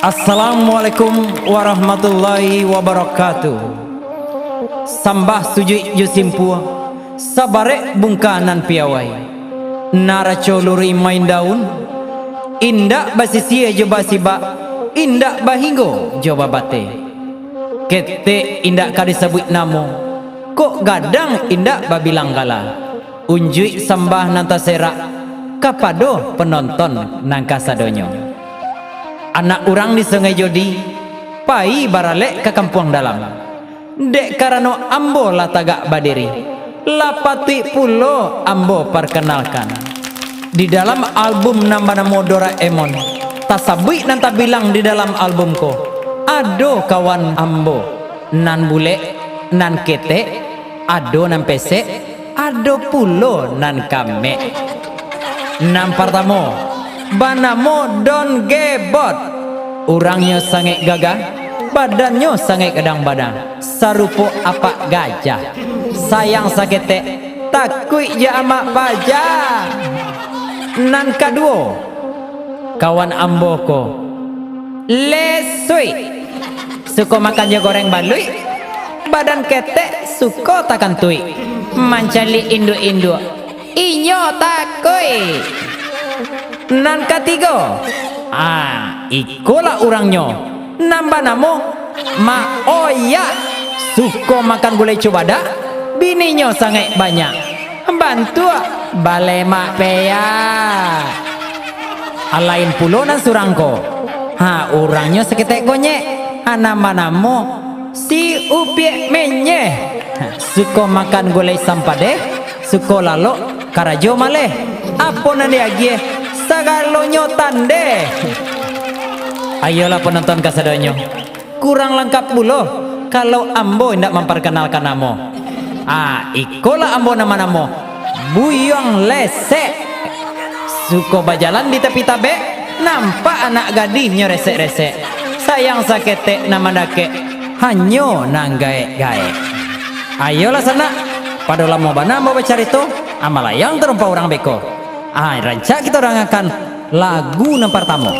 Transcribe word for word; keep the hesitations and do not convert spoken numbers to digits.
Assalamualaikum warahmatullahi wabarakatuh. Sambah sujuik jo simpua, sabarek bungka nan piawai. Naraco luruih main daun, indak basisia jo basibak, indak bahinggo jo babateh. Ketek indak ka disabuik namo, kok gadang indak babilang gala. Unjuik sambah nan taserak kapado panonton nan kasadonyo. Anak urang di Sungai Jodi, payi baralek ka Kampuang Dalam. Dek karano ambo lah tagak badiri, lah patuik pulo ambo parkenalkan. Di dalam album nan banamo Doraemon, tasabuik nan tabilang di dalam album ko, ado kawan ambo, nan bulek, nan ketek, ado nan pesek, ado pulo nan kamek. Nan partamo, banamo Don Gebot. Urangnyo sangaik gagah, badannyo sangaik gadang badan, sarupo apak gajah. Sayang saketek, takuik jo amak paja. Nan kaduo, kawan ambo ko, Lesuik. Suko makan jo goreng baluik, badan ketek suko takantuik. Mancaliak induak-induak, inyo takuik. Nan katigo, ah, ikolah urangnyo, nan banamo Mak Oyak. Suko makan gulai cubadak, bininyo sangaik banyak. Bantuak balemak peak. Alain pulo nan surang ko. Ha, urangnyo saketek konyek. Ha, nan banamo Si Upiak Menyeh. Ha, suko makan gulai sampadeh, suko lalok karajo maleh. Apo nan diagiah, sagalonyo tandeh. Ayolah panonton kasadonyo. Kurang langkap pulo, kalau ambo indak mamparkanalkan namo. Ah, ikolah ambo nan banamo Buyuang Lesek. Suko bajalan di tapi tabek, nampak anak gadih nyo resek-resek. Sayang saketek nan mandakek, hanyo nan gaek-gaek. Ayolah sanak, pado lamo bana ambo bacarito, ah, malayang tarumpau urang beko. Ah, rancak kito dangakan lagu nan partamo.